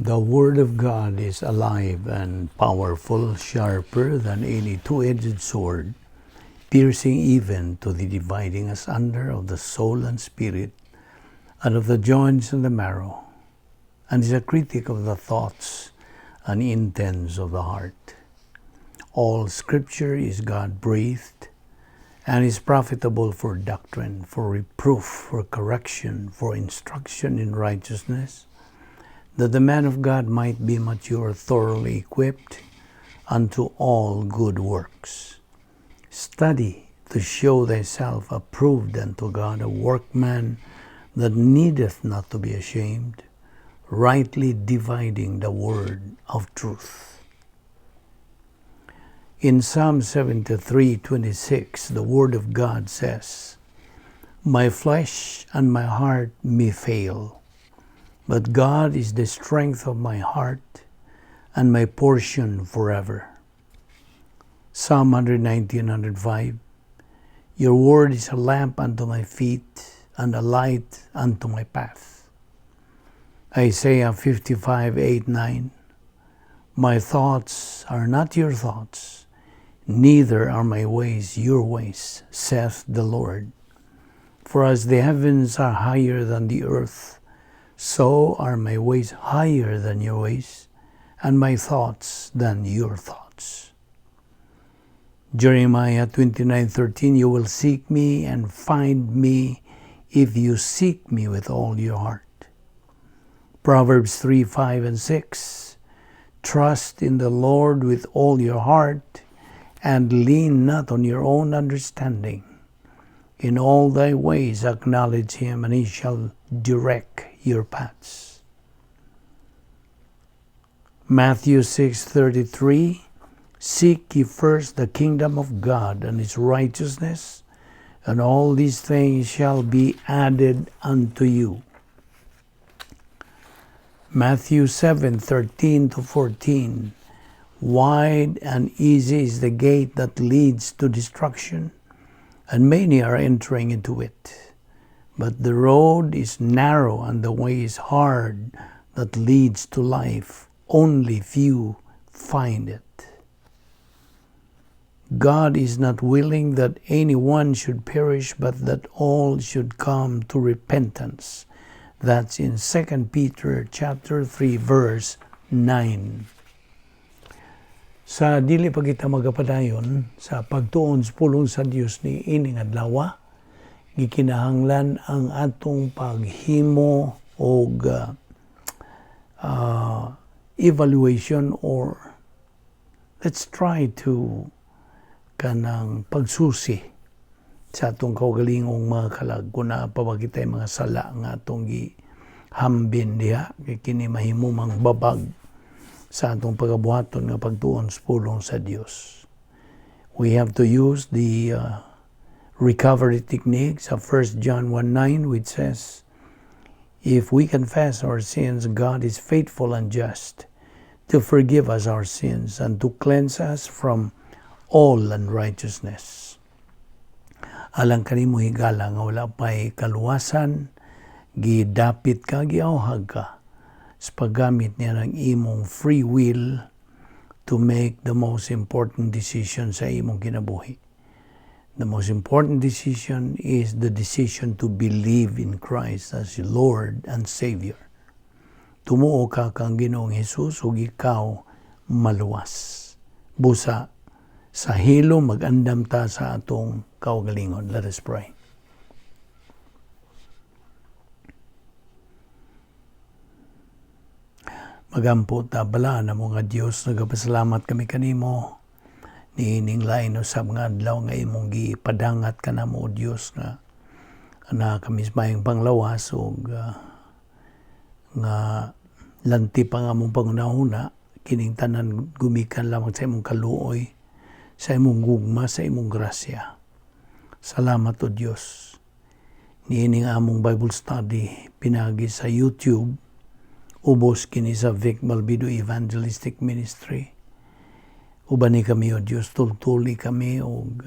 The Word of God is alive and powerful, sharper than any two-edged sword, piercing even to the dividing asunder of the soul and spirit, and of the joints and the marrow, and is a critic of the thoughts and intents of the heart. All Scripture is God-breathed and is profitable for doctrine, for reproof, for correction, for instruction in righteousness, that the man of God might be mature, thoroughly equipped unto all good works. Study to show thyself approved unto God, a workman that needeth not to be ashamed, rightly dividing the word of truth. In Psalm 73:26, the Word of God says, "My flesh and my heart may fail, but God is the strength of my heart and my portion forever." Psalm 119:105, "Your word is a lamp unto my feet and a light unto my path." Isaiah 55:8-9, "My thoughts are not your thoughts, neither are my ways your ways, saith the Lord. For as the heavens are higher than the earth, so are my ways higher than your ways, and my thoughts than your thoughts." Jeremiah 29:13, "You will seek me and find me if you seek me with all your heart." Proverbs 3:5 and 6, "Trust in the Lord with all your heart, and lean not on your own understanding. In all thy ways acknowledge him, and he shall direct your paths." Matthew 6:33, "Seek ye first the kingdom of God and his righteousness, and all these things shall be added unto you." Matthew 7:13 to 14, "Wide and easy is the gate that leads to destruction, and many are entering into it. But the road is narrow and the way is hard that leads to life. Only few find it." God is not willing that anyone should perish, but that all should come to repentance. That's in 2 Peter chapter 3 verse 9. Sa dili pa kita magapadayon sa pagtuon sa pulong sa Dios ni ining adlaw, gikinahanglan ang atong paghimo og evaluation, or let's try to kanang pagsusi sa atong kaugalingong mga kalag kung naa pa ba kitay mga sala nga atong gihambin diha, kay kini mahimo mang babag sa atong pagabuhaton nga pagtuon sa pulong sa Dios. We have to use the recovery techniques of 1 John 1:9, which says, "If we confess our sins, God is faithful and just to forgive us our sins and to cleanse us from all unrighteousness." Alang kanimo, higala, nga wala pa'y kaluwasan, gidapit ka, giawhag ka sa paggamit niya ng imong free will to make the most important decision sa imong kinabuhi. The most important decision is the decision to believe in Christ as Lord and Savior. Tumuo ka kang Ginoong Hesus ug ikaw maluwas. Busa sa hilo mag-andam ta sa atong kaugalingon. Let us pray. Magampo ta. Balaan namo nga Dios, nagapasalamat kami kanimo niining lain usab nga adlaw nga imong gipadangat kanamo, o Dios, nga ana kami sa maayong panglawas ug nga lanti pa nga among panghunahuna. Kining tanan gumikan lamang sa imong kaluoy, sa imong gugma, sa imong grasya. Salamat, o Dios, niining among Bible study pinagi sa YouTube, ubos kini sa Vic Balbido Evangelistic Ministry. Ubani kami, o Dios, tultuli kami og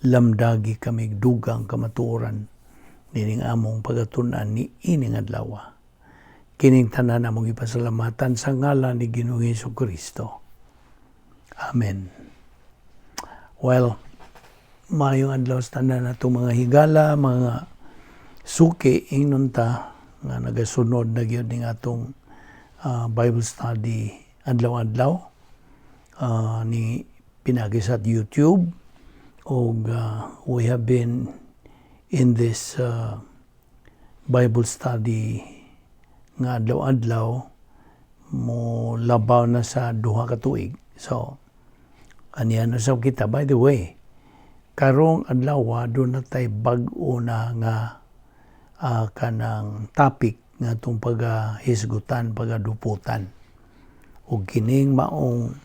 lamdagi kami dugang kamatuoran nining among pagatun-an ni ining adlaw. Kining tanan among ipasalamatan sa ngalan ni Ginoong Hesus Kristo. Amen. Well, maayong adlaw sa tanan atong mga higala, mga suki, ingnon ta nga nagasunod na gyud ning atong Bible study adlaw-adlaw ni pinagi sa YouTube og we have been in this Bible study nga adlaw-adlaw mo labaw na sa 2 ka tuig. So, aniya na sa kita. By the way, karong adlaw duna tay bag-o na nga kanang topic nga atong pagahisgutan, pagaduputan. Ug kining maong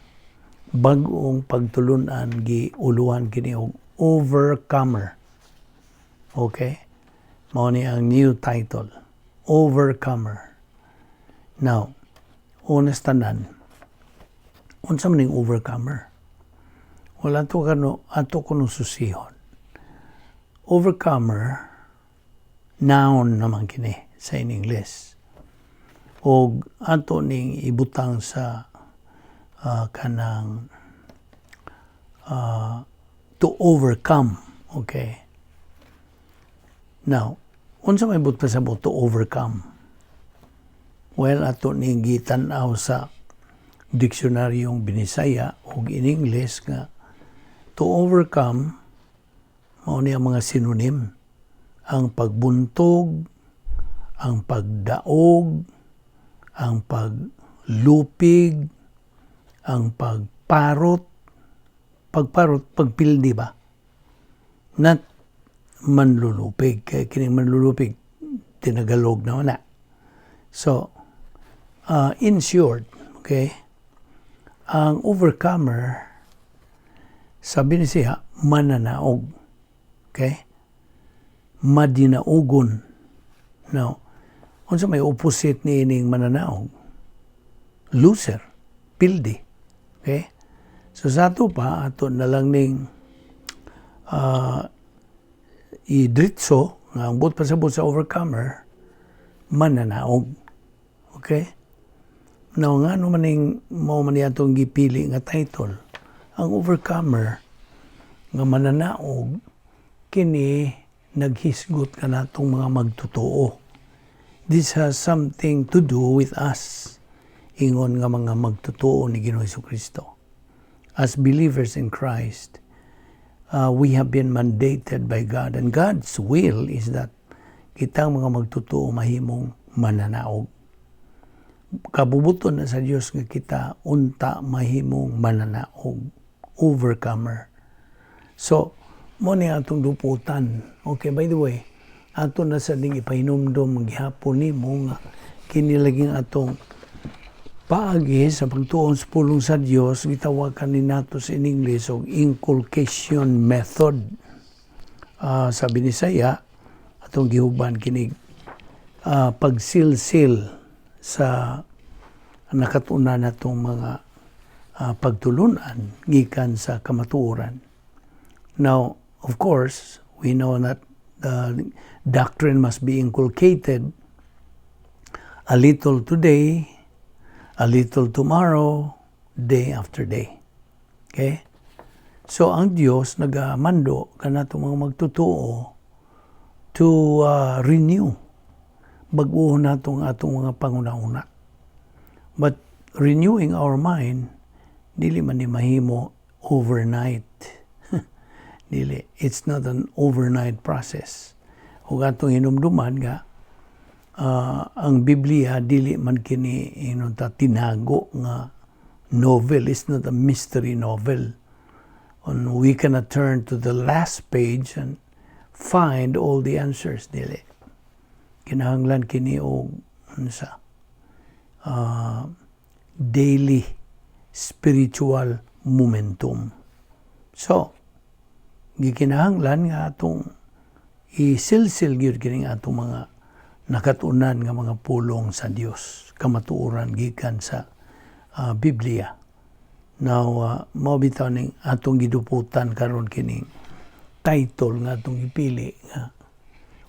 bag-ong pagtulunan, giuluhan kini og "Overcomer." Okay? Mao ni ang new title, "Overcomer." Now, una sa tanan, unsa man ning overcomer? Wala to kano ato kuno susihon. Overcomer, noun naman kini sa in English. Og ato ning ibutang sa kanang to overcome, okay? Now, unsa may buot pasabot to overcome? Well, ato ning gitan-aw sa diksionaryong Binisaya ug in English nga to overcome, mao ni ang mga synonym: ang pagbuntog, ang pagdaog, ang paglupig, ang pagparot, pagparot, pagpildi ba? Not manlulupig. Kaya kining manlulupig, tinagalog na wala. So, in short, okay, ang overcomer, sabi ni siya, mananaog. Okay? Madinaugon. Now, unsa may opposite ni ining mananaog? Loser. Pildi. Okay? So sa ato pa, ato na lang ning idritso, nga ang buot pasabot sa overcomer, mananaog. Okay? Now, nga ano maning mao man atong gipili nga title, ang overcomer nga mananaog, kini naghisgot kanatong mga magtotoo. This has something to do with us. Ingon nga mga magtotoo ni Ginoong Kristo. As believers in Christ, we have been mandated by God, and God's will is that kitang mga magtotoo mahimong mananaog. Kabubuton na sa Dios nga kita unta mahimong mananaog, overcomer. So, mao ni atong duputan. Okay, by the way, ato na sa ding ipahinumdom gihapon nimo nga kini laging atong paagi sa pagtuon sa pulong sa Dios, gitawagan ni nato sa in English og inculcation method. Sa Binisaya, atong gihuban kinig pagsilsil sa nakatunan natong mga pagtulunan gikan sa kamatuoran. Now, of course, we know that the doctrine must be inculcated a little today, a little tomorrow, day after day. Okay? So ang Dios nagamando kanatong mga magtotoo to renew, bag-uhon natong atong mga panguna-una. But renewing our mind, dili man ni mahimo overnight. Dili. It's not an overnight process. Ug atong hinumduman nga ang Biblia dili man kini ingon ta tinago nga novel. It's not a mystery novel. And we cannot turn to the last page and find all the answers, dili. Kinahanglan kini og unsa daily spiritual momentum. So, gikinahanglan nga atong isilsil gyud kining atong mga nakatunan nga mga pulong sa Dios, kamatuoran gikan sa Biblia. Now, mao bitaw ning atong giduputan karon kining title nga atong gipili nga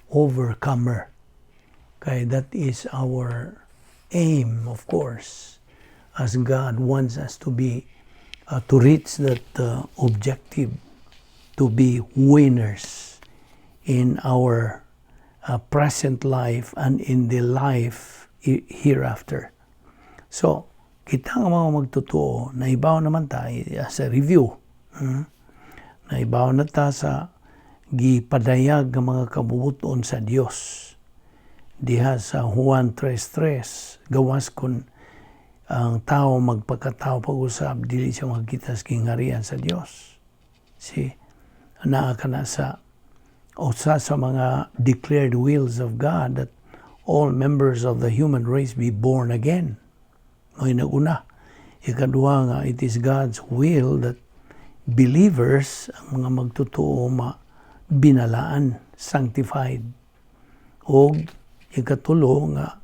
"Overcomer." Kay that is our aim, of course, as God wants us to reach that objective, to be winners in our present life and in the life hereafter. So, kita nga mga magtotoo, naibaw naman ta as a review. Naibaw na ta sa gipadayag nga mga kabubuton sa Dios diha sa Juan 3:3, gawas kung ang tao magpakatao pag-usab, dili siya makita sa gingharian sa Dios. Si naa ka na sa usa sa mga declared wills of God that all members of the human race be born again. May naguna. Ikaduha nga, it is God's will that believers, ang mga magtotoo, ma binalaan, sanctified. O ikatulo nga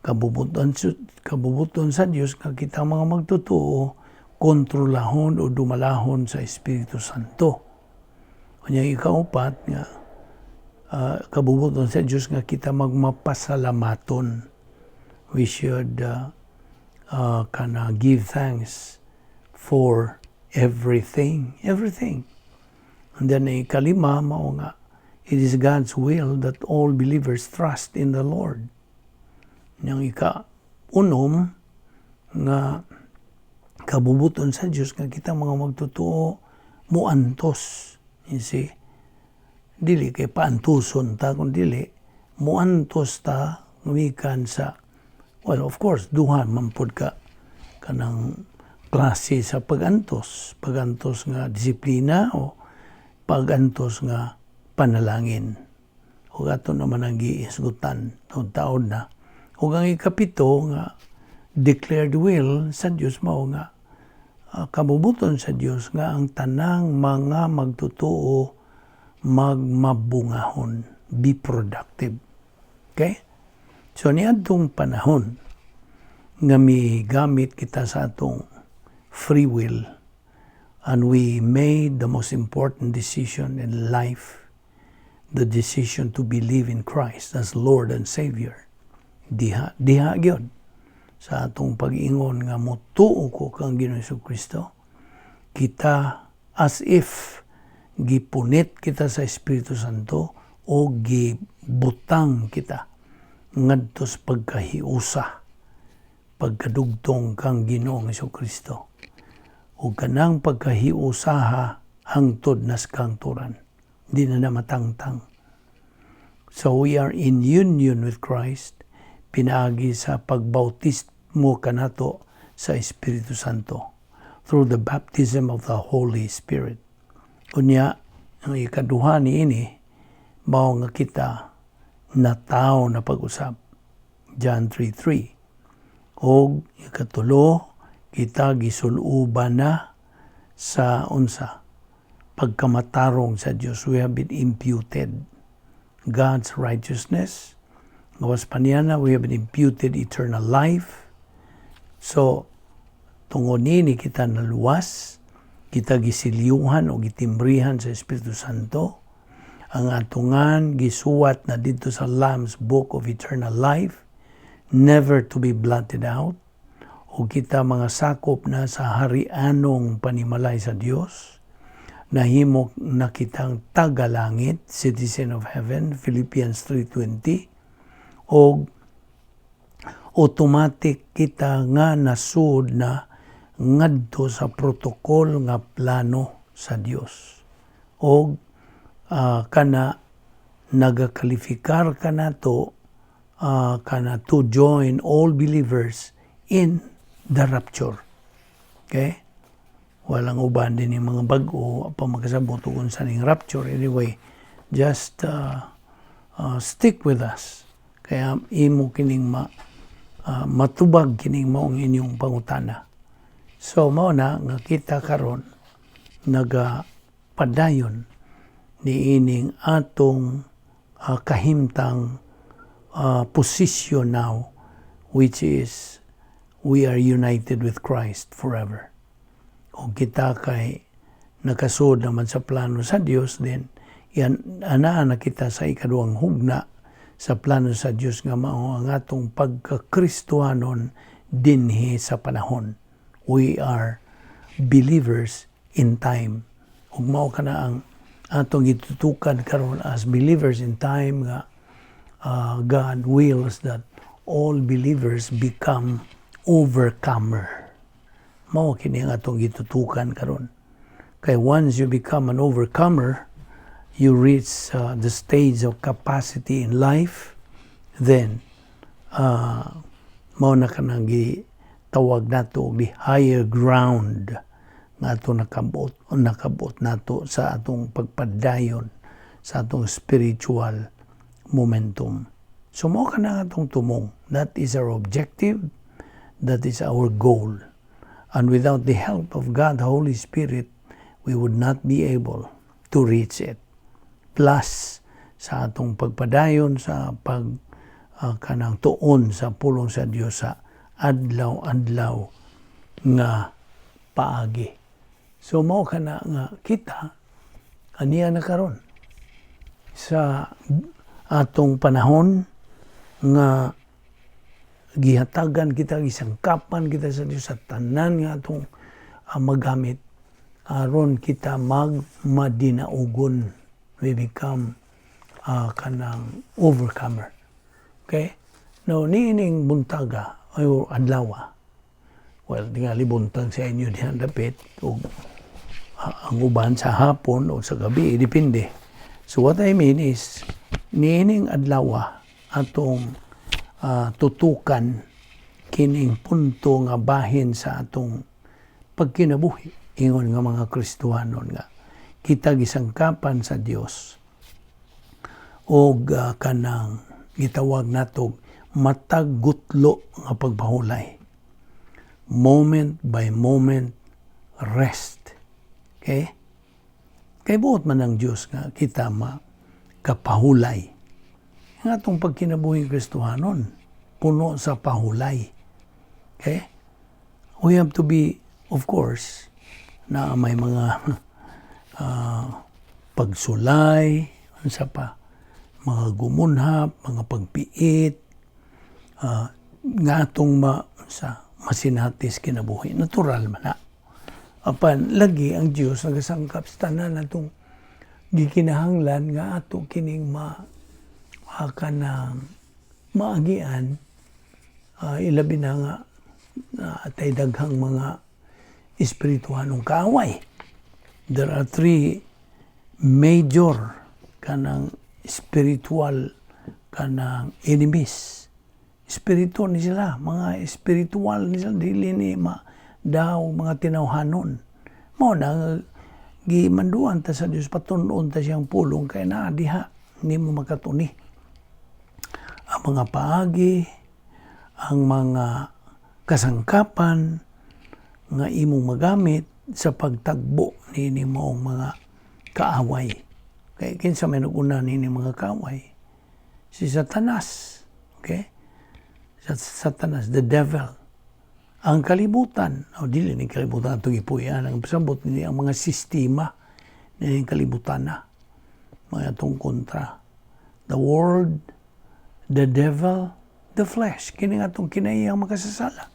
kabubuton sa Dios nga kita mga magtotoo kontrolahon o dumalahon sa Espiritu Santo. Unya ikaupat nga kabubuton sa Dios nga kita magmapasalamaton. We should kana give thanks for everything, everything. And then ikalima mao nga it is God's will that all believers trust in the Lord. Yang ika unom nga kabubuton sa Dios nga kita mga magtotoo muantos. You see? Dili kay paantuson ta, kung dili muantos ta ngikan sa, well, of course, duha man pud ka kanang klase sa pagantos: pagantos nga disiplina o pagantos nga panalangin. Ug ato naman ang gihisgutan taon na. Ug ang ikapito nga declared will sa Dios mao nga kabubuton sa Dios nga ang tanang mga magtotoo magmabungahon, be productive. Okay? So niadtong panahon nga migamit kita sa atong free will and we made the most important decision in life, the decision to believe in Christ as Lord and Savior. Diha, diha gyud sa atong pag-ingon nga motuo ko kang Ginoong Kristo, kita as if gipunit kita sa Espiritu Santo o gibutang kita ngadto sa pagkahiusa pagkadugtong kang Ginoong Kristo, ug kanang pagkahiusaha hangtod na sa kahangturan, di na matangtang. So we are in union with Christ pinaagi sa pagbautismo kanato sa Espiritu Santo, through the baptism of the Holy Spirit. Unya ang ikaduha niini mao nga kita natawo na pag-usab, John 3:3. Og ikatulo, kita gisuluban na sa unsa? Pagkamatarong sa Dios. We have been imputed God's righteousness. Gawas pa niya na, we have been imputed eternal life. So tungod nini kita naluwas, kita gisilyuhan o gitimbrihan sa Espiritu Santo. Ang atungan gisuwat na dito sa Lamb's Book of Eternal Life, never to be blotted out. O kita mga sakop na sa harianong panimalay sa Dios. Nahimo na kitang tagalangit, citizen of heaven, Philippians 3:20. O automatic kita nga nasud na ngadto sa protocol nga plano sa Dios. O kana nagakalifikar ka nato kana to join all believers in the rapture. Okay? Walang uban din yung mga bag-o pa magkasabot kung sa ning rapture. Anyway, just stick with us. Kaya imo kining matubag kining maong inyong pangutana. So mao na nga kita karon nagapadayon niining atong kahimtang, position now, which is we are united with Christ forever. O kita kay nakasud naman sa plano sa Dios, then yan anaa na kita sa ikaduhang hugna. Sa plano sa Dios nga mao ang atong pagkakristohanon dinhi sa panahon. We are believers in time. Ug mao kana ang atong gitutukan karon as believers in time nga God wills that all believers become overcomer. Mao kini ang atong gitutukan karon. Kay once you become an overcomer, you reach the stage of capacity in life, then mao na kanang gitawag nato og the higher ground nga ato nakabot nato sa atong pagpadayon sa atong spiritual momentum. So mao kana atong tumong. That is our objective. That is our goal. And without the help of God, the Holy Spirit, we would not be able to reach it. Plus, sa atong pagpadayon sa pag kanang tuon sa pulong sa Dios sa adlaw-adlaw nga paagi. So mao kana nga kita aniya na karon sa atong panahon nga gihatagan kita, gisangkapan kita sa Dios sa tanan nga atong magamit aron kita magmadinaugon, we become kanang overcomer. Okay, now niining buntaga ay adlaw, well, tingali buntag sa inyo dihan dapit ug ang uban sa hapon o sa gabi, depende. So what I mean is niining adlaw atong tutukan kining punto nga bahin sa atong pagkinabuhi ingon nga mga Kristohanon nga kita gisangkapan sa Dios og kanang gitawag nato matag gutlo nga pagpahulay, moment by moment rest. Okay, kay buot man ang Dios nga kita ma kapahulay. Ang atong pagkinabuhi Kristohanon puno sa pahulay. Okay, we have to be, of course, na may mga pagsulay, unsa pa, mga gumunhap, mga pagpiit, nga atong ma, sa masinatis kinabuhi. Natural man na. Apan lagi ang Dios nagasangkap sa tanan atong gikinahanglan nga ato kining ma kanang maagian, ilabi na nga atay daghang mga espirituhanong kaaway. There are three major kanang spiritual kanang enemies. Espiritu ni sila, mga spiritual ni sila, dili ni ma daw mga tinawhanon. Mao na gimanduan ta sa Dios, patun-on ta siyang pulong kay naa diha nimo makatuni. Ang mga paagi, ang mga kasangkapan nga imong magamit sa pagtagbo niini maong mga kaaway. Kay kinsa may nag-una nini mga kaaway? Si Satanas. Okay? Sa Satanas, the devil. Ang kalibutan, o dili ni kalibutan itong ipuyan, ang pasabot ni ang mga sistema ni kalibutan na. Mga itong kontra. The world, the devil, the flesh. Kini nga itong kinaiyang makasasala.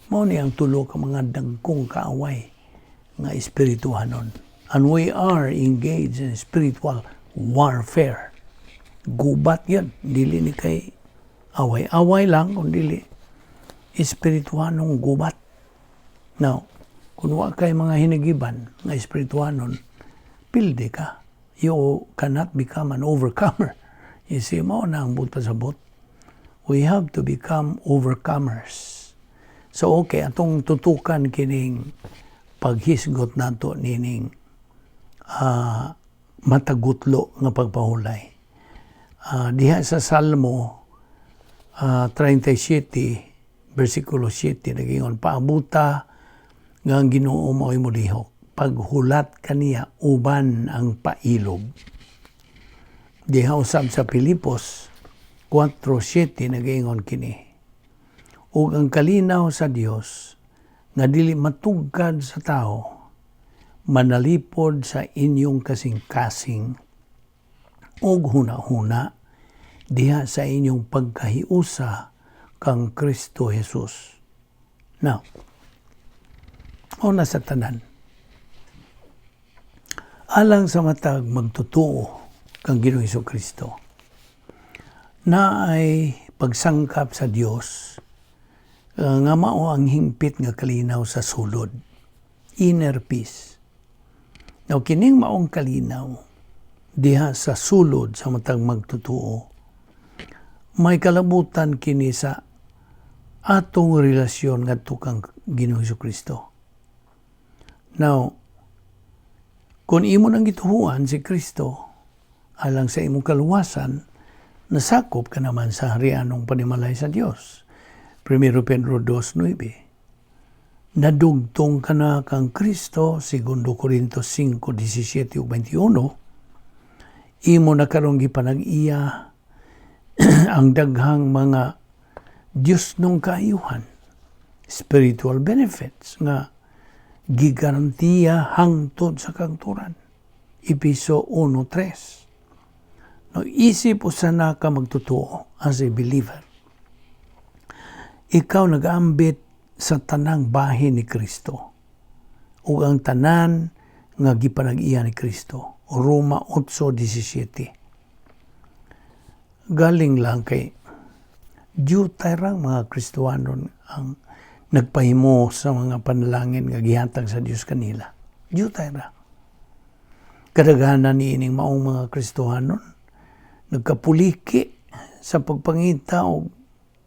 Mao ni ang tulo ka mga dagkong kaaway nga espirituhanon. And we are engaged in spiritual warfare. Gubat yun. Dili ni kay away-away lang, kung dili espirituhanong gubat. Now, kung wa kay mga hinagiban nga espirituhanon, pildi ka. You cannot become an overcomer. You see, mao na ang buot pasabot. We have to become overcomers. So okay, atong tutukan kining paghisgot nato nining matagutlo nga pagpahulay. Diha sa Salmo 37 versikulo 7 nagingon, "Paabuta nga ang Ginoo mao'y molihok, paghulat kaniya uban ang pailob." Diha usab sa Filipos 4:7 nagaingon kini, "Ug ang kalinaw sa Dios nga dili matugkad sa tao manalipod sa inyong kasing-kasing ug huna-huna. diha sa inyong pagkahiusa kang Kristo Jesus. Now, una sa tanan, alang sa matag magtotoo kang Ginoong Hesus Kristo, na ay pagsangkap sa Dios nga mao ang hingpit nga kalinaw sa sulod, inner peace. Now, kining maong kalinaw diha sa sulod sa matag magtotoo, may kalabutan kini sa atong relasyon ngadto kang Ginoong Hesus Kristo. Now, kung imo nang gituhuan si Kristo alang sa imong kaluwasan, nasakop ka naman sa harianong panimalay sa Dios. 1 Pedro 2.9. Nadugtong ka na kang Kristo, 2 Corintios 5:17 ug 21, imo na karong gipanag-iya ang daghang mga Diyos nung kaayuhan, spiritual benefits nga gigarantiya hangtod sa kangturan. Epeso 1.3. No, isip usa na ka magtotoo as a believer. Ikaw nag-ambit sa tanang bahin ni Kristo ug ang tanan nga gipanag-iya ni Kristo. Roma 8.17. Galing lang kay diyutay rang mga Kristohanon ang nagpahimo sa mga panalangin nga gihatag sa Dios kanila. Diyutay ra. Kadaghanan ni ining maong mga Kristohanon nagkapuliki sa pagpangita og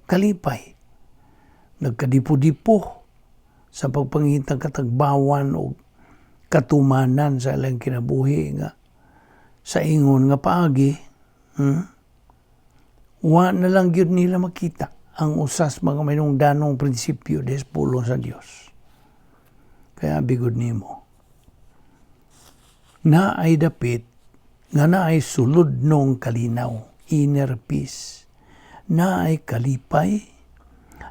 kalipay. Nagkadipo-dipo sa pagpangita katagbawan og katumanan sa ilang kinabuhi nga sa ingon nga paagi, wa na lang gyud nila makita ang usas mga mahinungdanong prinsipyo des pulong sa Dios. Kaya bigod nimo na ay dapit nga na ay sulod nung kalinaw, inner peace, na ay kalipay,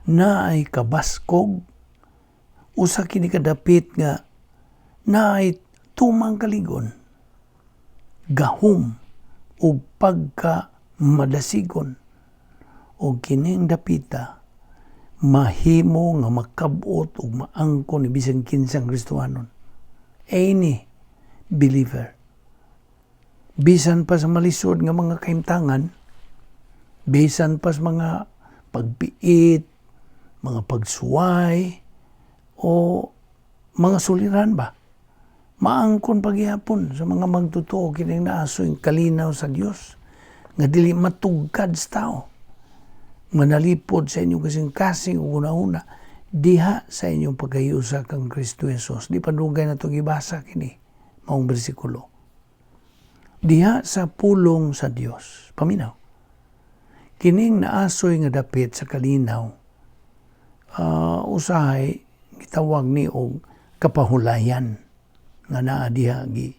na ay kabaskog, usa kini kadapit nga na ay tumang kaligon, gahom ug pagka madasigon, ug kining dapita mahimo nga makabot ug maangkon ni bisan kinsang Kristohanon. Any believer. Bisan pa sa malisod nga mga kahimtangan, bisan pa sa mga pagpiit, mga pagsuway, o mga suliran ba? Maangkon pagyapon sa mga magtotoo kining naasoy kalinaw sa Dios nga dili matugkad sa tao, manalipod sa inyong kasing-kasing ug una-una diha sa inyong pagkahiusa kang Kristo Jesus. Di pa dugay na itong ibasa kini maong bersikulo. Diha sa pulong sa Dios. Paminaw. Kining naasoy nga dapit sa kalinaw, usahay gitawag ni og kapahulayan nga naa diha gi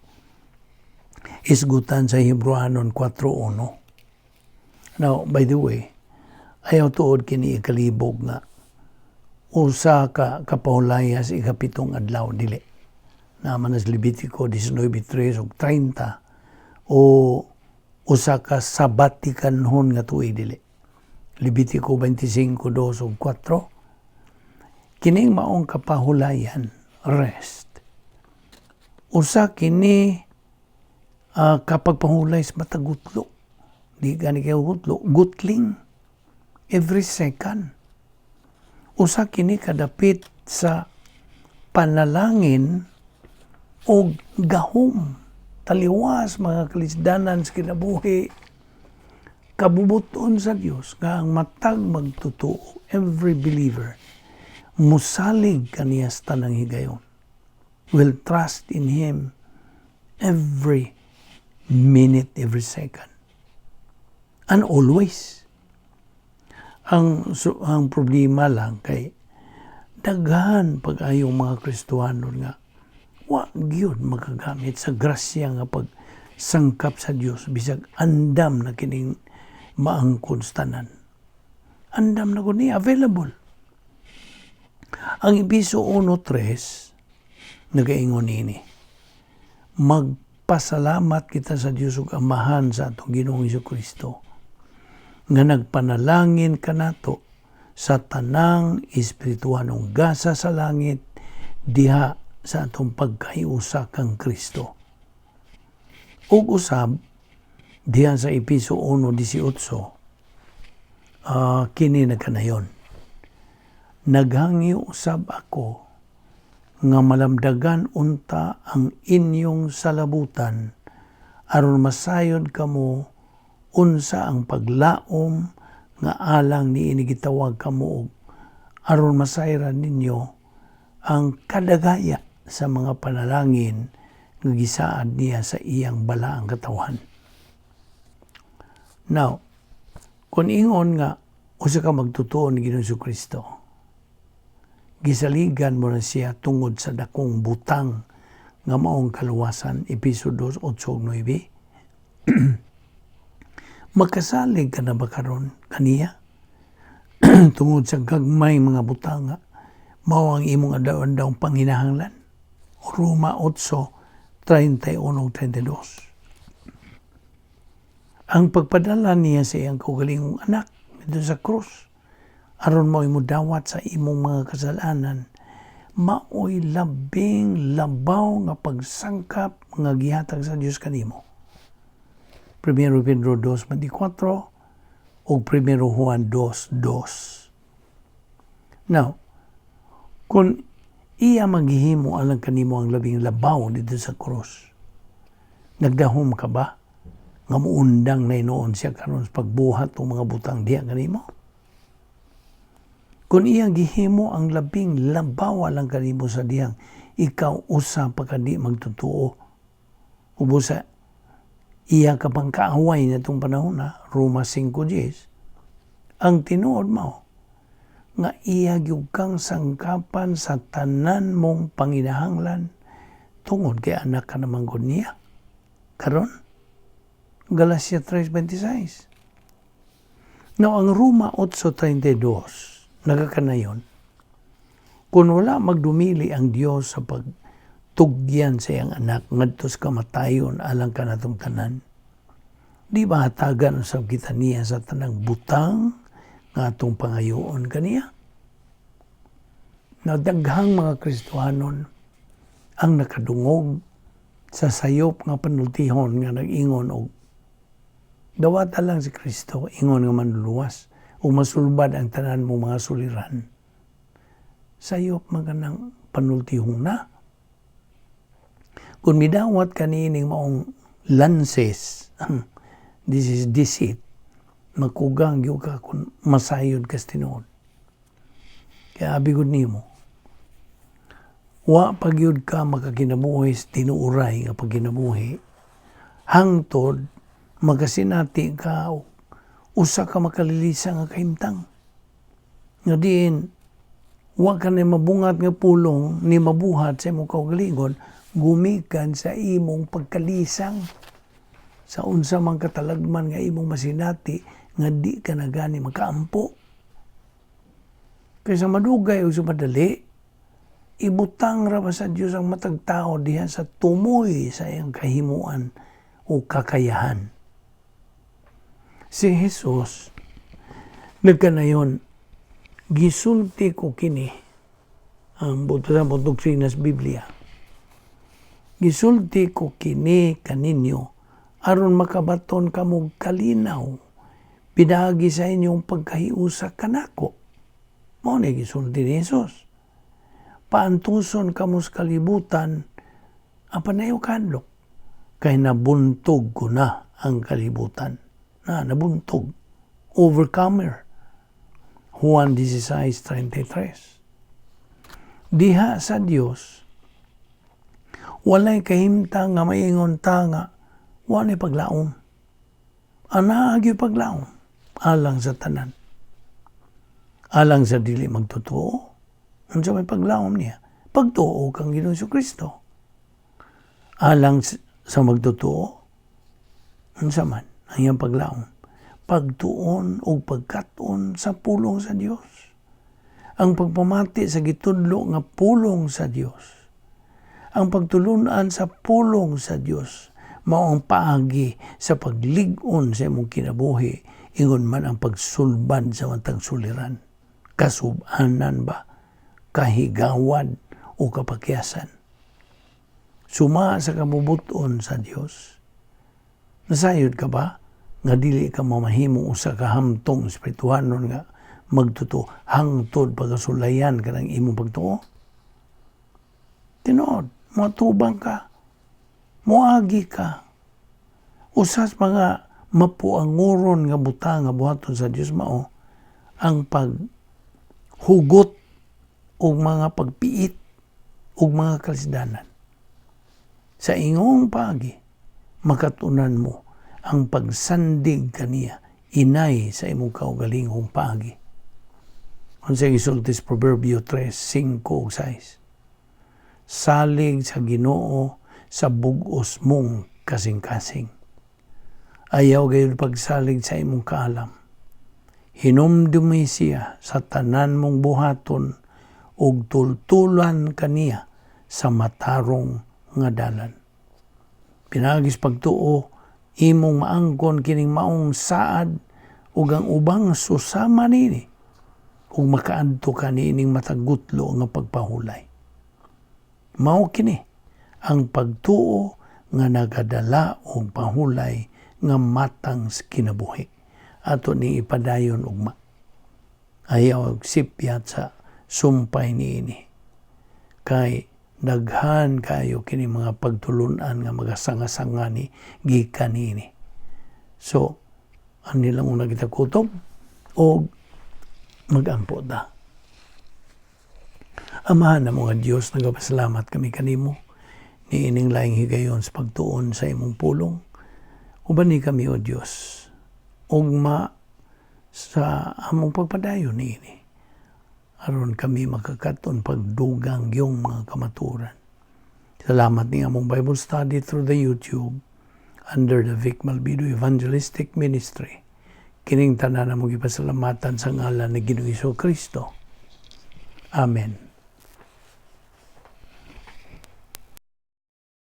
isgutan sa Hebreohanon 4.1. Now, by the way, ayaw tuod kini ikalibog nga usa ka kapahulaya sa ikapitong adlaw, dili. Naman sa Levitico 19:3 ug 30 o usa ka sabatikanhon nga tuig, dili. Levitico 25:2 ug 4. Kining maong kapahulayan, rest. Usa kini kapag pahulay sa matag gutlo. Di gani kayo gutlo, gutling every second. Usa kini kadapit sa panalangin o gahom taliwas mga kalisdanan sa kinabuhi, kabubuton sa Dios nga ang matag magtotoo, every believer, musalig kaniya sa tanang higayon, will trust in Him every minute, every second and always. Ang problema lang kay daghan pag-ayong mga Kristohano nga wa gyud makagamit sa grasya nga pagsangkap sa Dios bisag andam na kining maangkon sa tanan. Andam na ni available. Ang Epeso 1.3 nagaingon nini: Magpasalamat kita sa Dios ug Amahan sa atong Ginoong Kristo. Nga nagpanalangin kanato sa tanang espirituhanong gasa sa langit diha sa atong pagkahiusa kang Kristo. Ug usab diha sa Epeso 1:18, kini nagkanayon. Naghangyo usab ako nga malamdagan unta ang inyong salabutan aron masayod kamo unsa ang paglaom nga alang niini gitawag kamo og aron masayran ninyo ang kadagaya sa mga panalangin nga gisaad niya sa iyang balaang katawhan. Now, kung ingon nga usa ka magtotoo ni Ginoong Kristo, gisaligan mo na siya tungod sa dakong butang nga maong kaluwasan, Epeso 2, 8 9. Makasalig ka na ba karon kaniya tungod sa gagmay mga butang nga mao ang imong adlaw-adlaw panginahanglan? Roma 8, 31 32. Ang pagpadala niya sa iyang kaugalingong anak dito sa krus aron mao'y mudawat sa imong mga kasalanan, mao'y labing labaw nga pagsangkap nga gihatag sa Dios kanimo. 1 Pedro 2:24 o 1 Juan 2:2. Now, kung iya maghihimo alang kanimo ang labing labaw dito sa krus, nagdahom ka ba nga muundang na inoon siya karon sa pagbuhat og mga butang diha kanimo? Kung iyang gihimo ang labing labaw alang kanimo sa dihang ikaw usa pa ka di magtotoo, ubos sa iya ka pang kaaway na itong panahon na, Roma 5:10, ang tinuod mao nga iya gyud kang sangkapan sa tanan mong panginahanglan tungod kay anak ka naman gud niya. Karon, Galacia 3:26. Now, ang Roma 8:32, nagakanayon, kung wala magdumili ang Dios sa pagtugyan sa iyang anak ngadto sa kamatayon alang kanatong tanan, di ba hatagan usab kita niya sa tanang butang nga atong pangayoon kaniya? Na daghang mga Kristohanon ang nakadungog sa sayop nga panultihon nga nag-ingon og dawata lang si Kristo ingon nga manluluwas o masulbad ang tanan mo mga suliran. Sayop man kanang panultihon na. Kung midawat kaniining maong lances, this is deceit, makugang gyud ka kung masayod ka sa tinuod. Kaya abi gud nimo, wa pa gyud ka makakinabuhi sa tinuoray nga pagkinabuhi hangtod makasinati ka og usa ka makalilisa nga kahimtang nga diin wa ka na mabungat nga pulong ni mabuhat sa imong kaugalingon gumikan sa imong pagkalisang sa unsa man katalagman nga imong masinati nga di ka na gani makaampo. Kaysa madugay o sa madali, ibutang ra ba sa Dios ang matag tao diha sa tumoy sa iyang kahimuan o kakayahan. Si Jesus, nagkanayon, gisulti ko kini, ang buto sa doktrina sa Biblia. Gisulti ko kini kaninyo, aron makabaton kamog kalinaw, pinaagi sa inyong pagkahiusa kanako. Mao ni gisulti ni Jesus. Paantuson kamo sa kalibutan, apan ayaw kahadlok, kay nabuntog ko na ang kalibutan. Na, nabuntog. Overcomer. Juan 16:33. Diha sa Dios, walay kahimtang nga maingon ta nga wa ni paglaom. Ana gyud paglaom alang sa tanan. Alang sa dili magtotoo, unsa may paglaom niya? Pagtuo kang Ginoong Kristo. Alang sa magtotoo, unsa man ang iyang paglaom? Pagtuon o pagkat-on sa pulong sa Dios. Ang pagpamati sa gitudlo nga pulong sa Dios. Ang pagtulunan sa pulong sa Dios mao ang paagi sa paglig-on sa imong kinabuhi. Ingon man ang pagsulbad sa matag suliran, kasubanan ba, kahigawad o kapakyasan. Suma sa kabubuton sa Dios. Nasayod ka ba nga dili ka mamahimo usa ka hamtong espirituhanon nga magtuto hangtod pagkasulayan ka ng imong pagtuo? Tinuod, moatubang ka, moagi ka. Usas mga mapuanguron nga butang nga buhaton sa Dios mao ang paghugot og mga pagpiit ug mga kalisdanan. Sa ingong paagi, makatunan mo ang pagsandig kaniya inay sa imong kaugalingong paagi. Unsay gisulti sa Proverbio 3, 5 ug 6? Salig sa Ginoo sa bug-os mong kasing-kasing. Ayaw gayud pagsalig sa imong kaalam. Hinumdumi siya sa tanan mong buhaton ug tultulan kaniya sa matarong nga dalan. Pinaagis pagtuo, imong maangkon kining maong saad ug ang ubang susama nini ug makaadto ka niining matagutlo nga pagpahulay. Mao kini ang pagtuo nga nagadala og pahulay nga matang sa kinabuhi. Ato ni ipadayon ugma. Ayaw og sipyat sa sumpay niini. Kay daghan kayo kini mga pagtulunan nga magasanga-sanga ni gikan niini. So, ani lang una kita kutob o magampo ta. Amahan na mga Diyos, nagapasalamat kami kanimo niining laing higayon sa pagtuon sa imong pulong. Uban ni kami, O Diyos, ugma sa among pagpadayon niini, aron kami makakaton pagdugang yung mga kamaturan. Salamat ni among Bible study through the YouTube under the Vic Malbido Evangelistic Ministry. Kining tanan among gipasalamatan sa ngalan ni Ginoong Kristo. Amen.